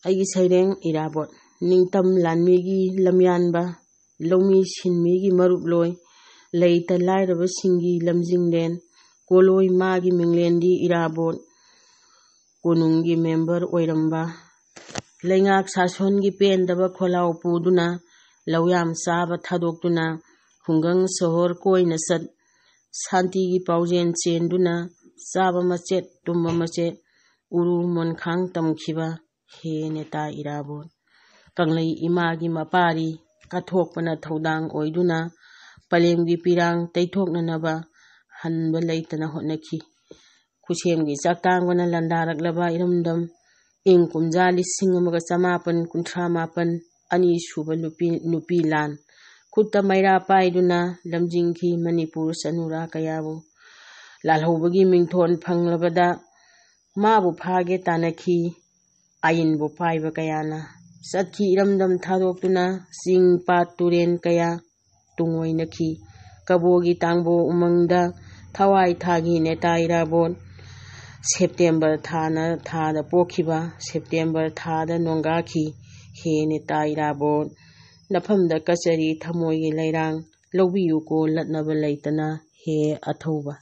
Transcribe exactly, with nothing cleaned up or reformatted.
ꯑꯩꯒꯤ ꯁꯩꯔꯦꯡ ꯏꯔꯥꯕꯣꯠ꯫ ꯅꯤꯡꯇꯝ ꯂꯥꯟꯃꯤꯒꯤ ꯂꯝꯌꯥꯟꯕ, ꯂꯧꯃꯤ ꯁꯤꯟꯃꯤꯒꯤ ꯃꯔꯨꯞꯂꯣꯏ, ꯂꯩꯇ ꯂꯥꯏꯔꯕꯁꯤꯡꯒꯤ ꯂꯝꯖꯤꯡꯂꯦꯟ, ꯀꯣꯂꯣꯏ ꯃꯥꯒꯤ ꯃꯤꯡꯂꯦꯟꯗꯤ ꯏꯔꯥꯕꯣꯠ꯫ ꯀꯣꯅꯨꯡꯒꯤ ꯃꯦꯝꯕꯔ ꯑꯣꯏꯔꯝꯕ, ꯂꯩꯉꯥꯛ ꯁꯥꯁꯣꯟꯒꯤ ꯄꯦꯟꯗꯕ ꯈꯣꯜꯂꯥꯎ ꯄꯨꯗꯨꯅ, ꯂꯧꯌꯥꯝ ꯆꯥꯕ ꯊꯥꯗꯣꯛꯇꯨꯅ, ꯈꯨꯡꯒꯪ ꯁꯣꯍꯣꯔ ꯀꯣꯏꯅ ꯆꯠ, ꯁꯥꯟꯇꯤꯒꯤ ꯄꯥꯎꯖꯦꯜ ꯆꯦꯟꯗꯨꯅ, ꯆꯥꯕ ꯃꯆꯦꯠ ꯇꯨꯝꯕ ꯃꯆꯦꯠ, ꯎꯔꯨ ꯃꯣꯟꯈꯥꯡ ꯇꯝꯈꯤꯕ, ꯍꯦ ꯅꯦꯇꯥ ꯏꯔꯥꯕꯣꯠ꯫ ꯀꯪꯂꯩ ꯏꯃꯥꯒꯤ ꯃꯄꯥꯔꯤ ꯀꯠꯊꯣꯛꯄꯅ ꯊꯧꯗꯥꯡ ꯑꯣꯏꯗꯨꯅ, ꯄꯂꯦꯝꯒꯤ ꯄꯤꯔꯥꯡ ꯇꯩꯊꯣꯛꯅꯅꯕ ꯍꯟꯕ ꯂꯩꯇꯅ ꯍꯣꯠꯅꯈꯤ꯫ ꯈꯨꯠꯁꯦꯝꯒꯤ ꯆꯥꯛꯇꯥꯡꯕꯅ ꯂꯥꯟꯗꯥꯔꯛꯂꯕ ꯏꯔꯝꯗꯝ, ꯏꯪ ꯀꯨꯝꯖꯥ ꯂꯤꯁꯤꯡ ꯑꯃꯒ ꯆꯃꯥꯄꯟ ꯀꯨꯟꯊ꯭ꯔꯥ ꯃꯥꯄꯟ, ꯑꯅꯤꯁꯨꯕ ꯅꯨꯄꯤ, ꯅꯨꯄꯤ ꯂꯥꯟ꯫ ꯈꯨꯠꯇ ꯃꯩꯔꯥ ꯄꯥꯏꯗꯨꯅ ꯂꯝꯖꯤꯡꯈꯤ ꯃꯅꯤꯄꯨꯔ ꯆꯅꯨꯔꯥ ꯀꯌꯥꯕꯨ꯫ ꯂꯥꯜꯍꯧꯕꯒꯤ ꯃꯤꯡꯊꯣꯟ ꯐꯪꯂꯕꯗ ꯃꯥꯕꯨ ꯐꯥꯒꯦ ꯇꯥꯟꯅꯈꯤ ꯑꯏꯟꯕꯨ ꯄꯥꯏꯕ ꯀꯌꯥꯅ꯫ ꯆꯠꯈꯤ ꯏꯔꯝꯗꯝ ꯊꯥꯗꯣꯛꯇꯨꯅ ꯆꯤꯡ ꯄꯥꯠ ꯇꯨꯔꯦꯟ ꯀꯌꯥ ꯇꯨꯡꯑꯣꯏꯅꯈꯤ꯫ ꯀꯕꯣꯒꯤ ꯇꯥꯡꯕꯣ ꯎꯃꯪꯗ ꯊꯋꯥꯏ ꯊꯥꯈꯤ ꯅꯦꯇꯥ ꯏꯔꯥꯕꯣꯠ꯫ ꯁꯦꯞꯇꯦꯝꯕꯔ ꯊꯥꯅ, ꯊꯥꯗ ꯄꯣꯛꯈꯤꯕ, ꯁꯦꯞꯇꯦꯝꯕꯔ ꯊꯥꯗ ꯅꯣꯡꯒꯥꯈꯤ꯫ ꯍꯦ ꯅꯦꯇꯥ ꯏꯔꯥꯕꯣꯠ, ꯅꯐꯝꯗ ꯀꯆꯔꯤ ꯊꯃꯣꯏꯒꯤ ꯂꯩꯔꯥꯡ, ꯂꯧꯕꯤꯌꯨꯀꯣ ꯂꯠꯅꯕ ꯂꯩꯇꯅ, ꯍꯦ ꯑꯊꯧꯕ꯫